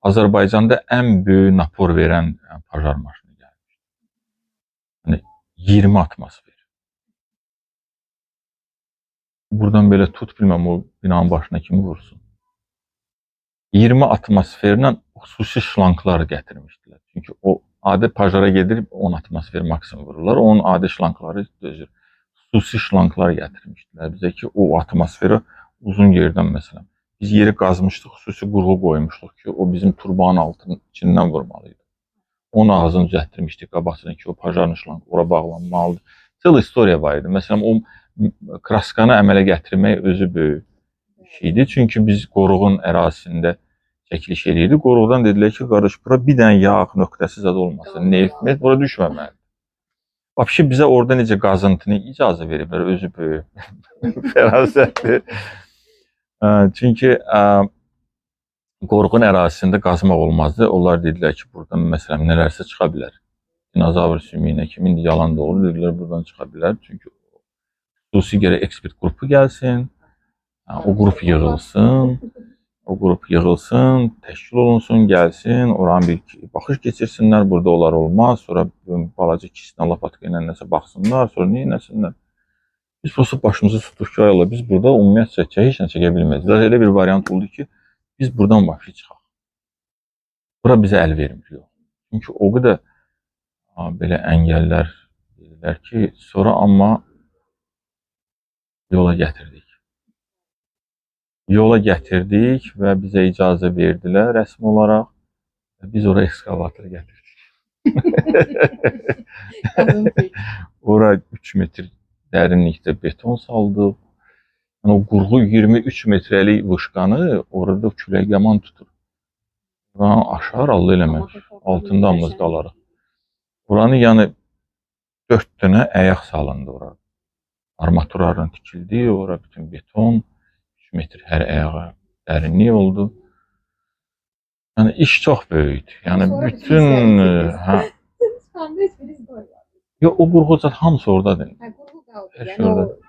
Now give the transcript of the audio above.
Azərbaycanda ən böyük napor verən pajar maşını gəlmişdi. Yəni 20 atmosfer. Buradan belə tut, bilməm o binanın başına kimi vursun. 20 atmosferlə xüsusi şlanklar gətirmişdilər. Çünki o adi pajara gedir, 10 atmosfer maksimum vururlar. Onun adi şlankları dözür. Xüsusi şlanklar gətirmişdilər bizə ki, o atmosferi uzun yerdən məsələn. Biz yeri qazmışdıq, xüsusi qurğu qoymuşduq ki, o bizim turbanın altının içindən vurmalı idi. Onun ağzını düzəltdirmişdik qabaqcadan ki, o pajarın şlankı ora bağlanmalıdır. Cıl istoriya var idi. Məsələn, o kraskanı əmələ gətirmək özü böyük şeydi. Çünki biz qoruğun ərazisində çəkiliş eləyirdik. Qoruqdan dedilər ki, qardaş, bura bir dənə yağ nöqtəsi zad olmasın, neft, met bura düşməməlidir. Vəbşi bizə orada necə qazıntını icazə veriblər, özü böyük fərasətdir. Çünki qoruğun ərazisində qazmaq olmazdı. Onlar dedilər ki, buradan məsələn nələrsə çıxa bilər. Dinozavr sümüyünə kimi, indi yalan doğru dedilər, buradan çıxa bilər. Çünki xüsusi gərək ekspert qrupu gəlsin, o qrup yığılsın, o qrup yığılsın, təşkil olunsun, gəlsin, oranı bir baxış keçirsinlər, burada onlar olmaz, sonra balaca kistinə lapatka ilə nəsə baxsınlar, sonra nə etsinlər. Biz prosta başımızı tutduq ki, ay Allah, biz burada ümumiyyətcə heç nə çəkə bilməyiz. Elə bir variant oldu ki, biz buradan vahşi çıxaq. Bura bizə əl vermir, yox. Çünki o qədər belə əngəllər dedilər ki, sonra amma yola gətirdik. Yola gətirdik və bizə icazə verdilər rəsmi olaraq. Biz ora ekskavator gətirdik. Ora 3 metr dərinlikdə beton saldıq. Yəni o qurğu 23 metrəlik vışqanı orada külək yaman tutur. Oranı aşar Allah eləmək. Altında hamımız qalarıq. Oranı yəni 4 dənə əyaq salındı ora. Armaturlarla tikildi, ora bütün beton, 3 metr hər əyağa dərinlik oldu. Yəni iş çox böyükdü. Yəni Sonra bütün bütün hə. Yox, o qurğu zat hamısı oradadır. Hə, qurğu qaldı. Hər Yəni şey orada. o